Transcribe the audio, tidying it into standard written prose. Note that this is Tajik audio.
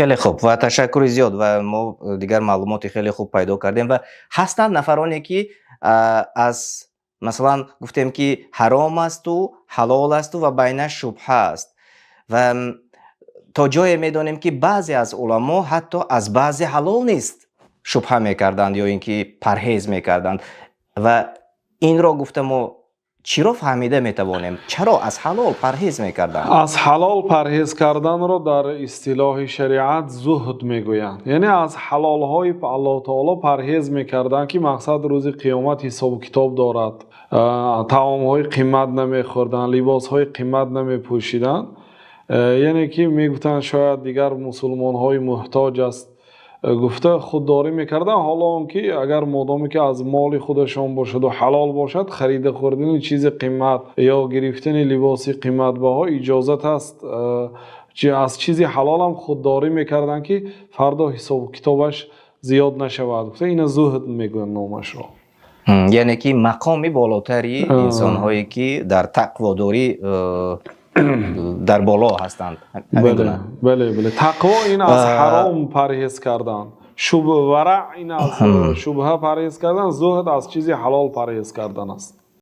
Хеле хуб ва ташаккури зиёд, ва мо дигар маълумоти хеле хуб пайдо кардем. Ва ҳастанд нафароне, ки аз, масалан, гуфтем, ки ҳаром асту ҳалол асту ва байнаш шубҳа аст, ва то ҷое медонем, ки баъзе аз уламо ҳатто аз баъзе ҳалол нест шубҳа мекарданд ё ин ки парҳез мекарданд. Ва инро гуфта, мо чиро фаҳмида метавонем? Чаро аз ҳалол парҳез мекарданд? Аз ҳалол парҳез карданро дар истилоҳи шариат зуҳд мегӯянд, яъне аз ҳалолҳои Аллоҳу таоло парҳез мекарданд, ки мақсад рӯзи қиёмат ҳисобу китоб дорад. Таомҳои қимат намехӯрданд, либосҳои қимат намепӯшиданд, яъне ки мегуфтанд, шояд дигар мусулмонҳои муҳтоҷ аст гуфта, худдорӣ мекарданд. Ҳоло он ки агар модоме ки аз моли худашон бошаду ҳалол бошад, харида хӯрдани чизи қимат ё гирифтани либоси қиматбаҳо иҷозат аст. Аз чизи ҳалол ҳам худдорӣ мекарданд, ки фардо ҳисобу китобаш зиёд нашавад гуфта. Ина зуҳд мегӯянд номашро. Яъне ки мақоми болотари инсонҳое, ки дар тақводорӣ дар боло ҳастанд. Бале, тақво ин аз ҳаром парҳез кардан, вараъ ин аз шубҳа парҳез кардан, зуҳд аз чизи ҳалол парҳез кардан аст.